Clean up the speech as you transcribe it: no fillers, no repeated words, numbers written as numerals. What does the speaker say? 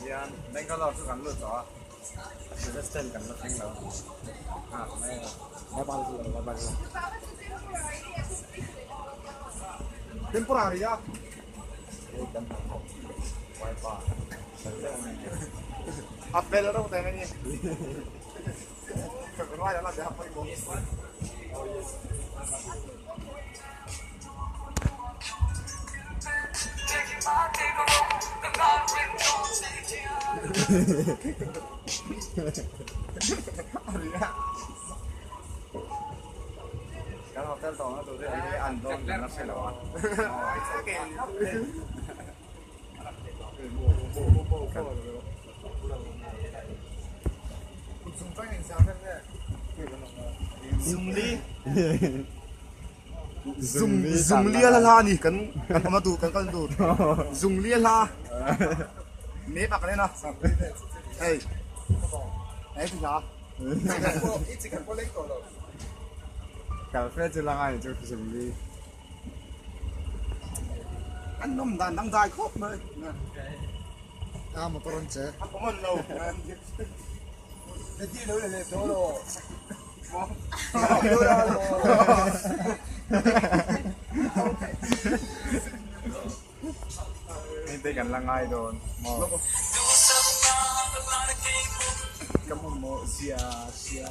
hian Bangalore chu kan lut tawh a, Rajasthan kan la thleng lo a mai a. Temporary a hei kan hnathawk vaipa fel deuh mai a ni. A fel reuh teh mai a ni. Kan hotel tawhna tur hi enge an dawn kan la hre lo a. Zungli a hla a ni kan kan awmna tur kan kalna tur zungli a hla map ah kan en a hei hei ti hla Kal fe chu la ngai chu zungli. An nawm dan dang dai khawp mai. A motor an che. A common lo. Ti lo le le to lo. Hei te kan la ngai dawn maw. Ka mamawh zia sia